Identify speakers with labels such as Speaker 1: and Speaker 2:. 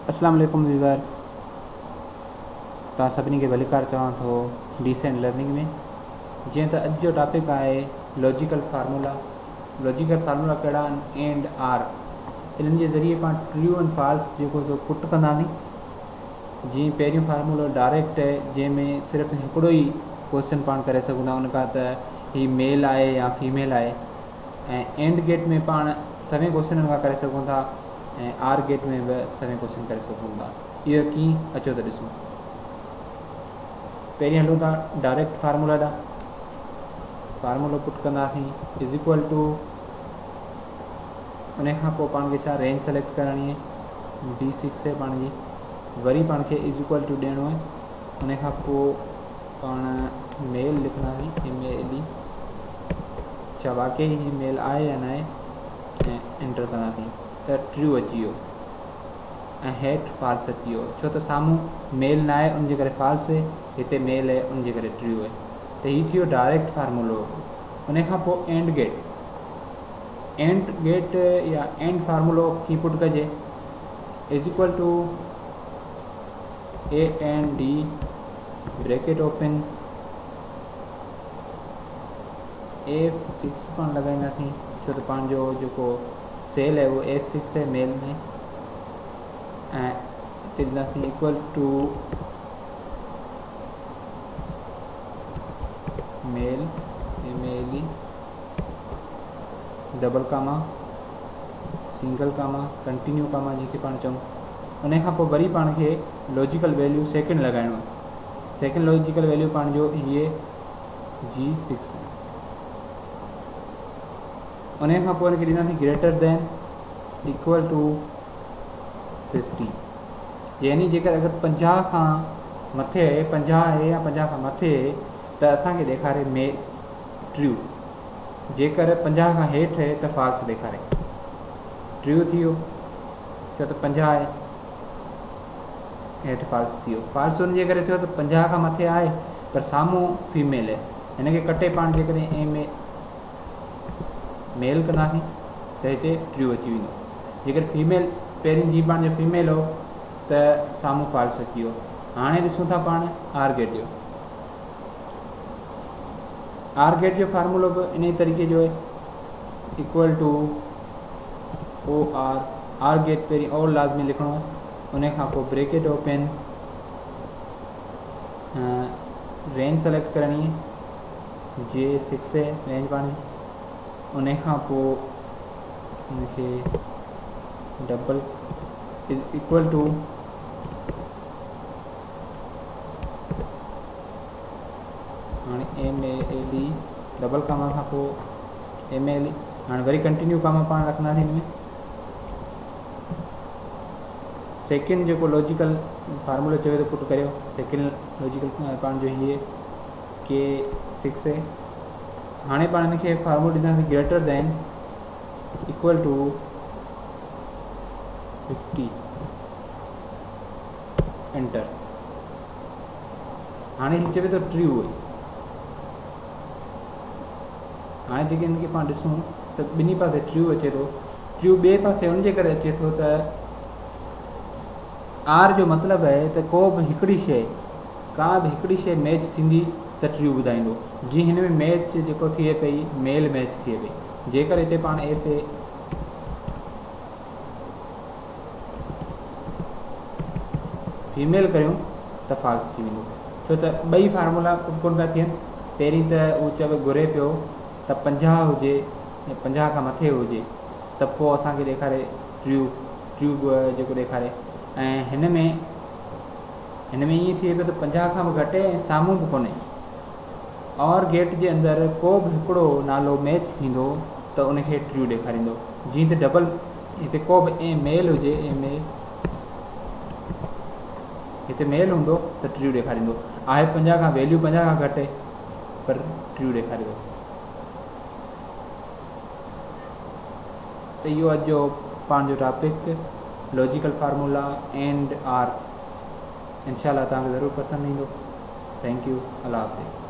Speaker 1: اسلام عليڪم ويورس توهان سڀني کي ڀليڪار چوان ٿو ڊيسينٽ لرننگ ۾ جيئن ته اڄ جو ٽاپڪ آهي لاجيڪل فارمولا لاجيڪل فارمولا ڪهڙا آهن اينڊ آر انهن جي ذريعي پاڻ ٽريو ۽ فالس جيڪو سو پٽ ڪنداسين جيئن پهريون فارمولو ڊائريڪٽ جنهن ۾ صرف هڪڙو ئي ڪوشچن پاڻ ڪري سگهون ٿا ان کان ته هي ميل آهي يا فيميل آهي ۽ اينڊ گيٽ ۾ پاڻ سوين ڪوشچنن کان ڪري سگهون ٿا ۽ آر گيٽ ۾ به سوين ڪوشچن ڪري سگهون ٿا اهو ڪيئن اچو ته ڏسون پهرين هلون ٿا ڊائريڪٽ فارمولا ڏانهن فارمولو پٽ ڪنداسين is equal two ان کان پوء پاڻ کي ڇا رينج سليڪٽ ڪرڻي آهي بي سڪس آهي پاڻ جي وري پاڻ کي is equal two ڏيڻو آهي ان کان پوء پاڻ ميل لکنداسين ايم اي ايل اي ڇا واقعي هي ميل آهي يا ناهي ۽ انٽر ڪنداسين ته ٽريو اچي ويو ۽ هيٺ فالس اچي ويو ڇو ته سامهون ميل ناهي ان جي ڪري فالس آهي هتي ميل آهي ان جي ڪري ٽريو آهي ته هي ٿي ويو ڊائريڪٽ فارمولو ان کان پوء اينڊ گيٽ اينڊ گيٽ يا اينڊ فارمولو ڪي پٽ ڪجي is equal to A N D bracket open F six پاڻ لڳائينداسين ڇو ته پنهنجو جيڪو سيل آهي اهو ايف سڪس آهي ميل ۾ ۽ هتي ڏينداسين equal to male M A L E double comma single comma continue comma جنهن کي پاڻ چئون ان کان پوء وري پاڻ کي لاجيڪل ويليو سيڪنڊ لڳائڻو آهي سيڪنڊ لاجيڪل ويليو پاڻ جو هي جي سڪس ان کان پوء ان کي ڏينداسين greater than equal to 50 يعني جيڪر اگر 50 کان مٿي آهي 50 آهي يا 50 کان مٿي آهي ته اسان کي ڏيکاري مي ٽريو جيڪر 50 کان هيٺ آهي ته فالس ڏيکاري ٽريو ٿي ويو ڇو ته 50 آهي هيٺ فالس ٿي ويو فالس ان جي ڪري ٿيو ته 50 کان مٿي آهي پر سامهون فيميل آهي هن کي ڪٽي پاڻ جيڪڏهن ايم اي ميل ڪنداسين ته هتي ٽريو اچي ويندو جيڪر فيميل پهرين جي پاڻ جو فيميل هو ته سامهون فالس اچي ويو هاڻي ڏسون ٿا پاڻ آر گيٽ جو آر گيٽ جو فارمولو به ان ئي طريقي جو آهي equal to O R or gate پهرين اور لازمي لکڻو ان کان پوء بريڪيٽ اوپن رينج سليڪٽ ڪرڻي جي سڪس اي رينج پاڻي ان کان پوء ان کي ڊبل is equal two هاڻي M A L E double comma کان پوء ايم اي ايل اي هاڻي وري ڪنٽينيو ڪاما پاڻ رکنداسين هن ۾ سيڪنڊ جيڪو لاجيڪل فارمولو چوي ٿو پٽ ڪريو سيڪنڊ لاجيڪل پاڻ جو هي ڪي سڪس اي هاڻي پاڻ هن کي فارمولو ڏينداسين greater than equal two 50 inter هاڻي هي چوي ٿو ٽريو اهي هاڻي جيڪي هن کي پاڻ ڏسون ته ٻنهي پاسي ٽريو اچي ٿو ٽريو ٻئي پاسي ان جي ڪري اچي ٿو ته آر جو مطلب آهي ته ڪو به هڪڙي شيء ڪا به هڪڙي شيء ميچ ٿيندي ته ٽريو ٻڌائيندو جي هن ۾ ميچ جيڪو ٿئي پئي ميل ميچ ٿئي پئي جيڪر هتي پاڻ ايف اي فيميل ڪريون ته فالس ٿي ويندو ڇو ته ٻئي فارمولا ڪونه پيا ٿين پهرين ته هو چوي گهري پيو ته 50 هجي يا 50 کان مٿي هجي ته پوء اسان کي ڏيکاري ٽريو ٽريو جيڪو ڏيکاري ۽ هن ۾ هن ۾ ائين ٿئي پيو ته 50 کان به گهٽ ۽ سامهون به ڪونهي اور گيٽ جي اندر ڪو به هڪڙو نالو ميچ ٿيندو ته ان کي ٽريو ڏيکاريندو جيئن ته ڊبل هتي ڪو به اي ميل هجي ايم اي هتي ميل هوندو ته ٽريو ڏيکاريندو آهي 50 کان ويليو 50 کان گهٽ آهي پر ٽريو ڏيکاريندو ته اهو اڄ جو پنهنجو topic logical formula and or انشاء الله توهان کي ضرور پسند ايندو thank you Allah Hafiz.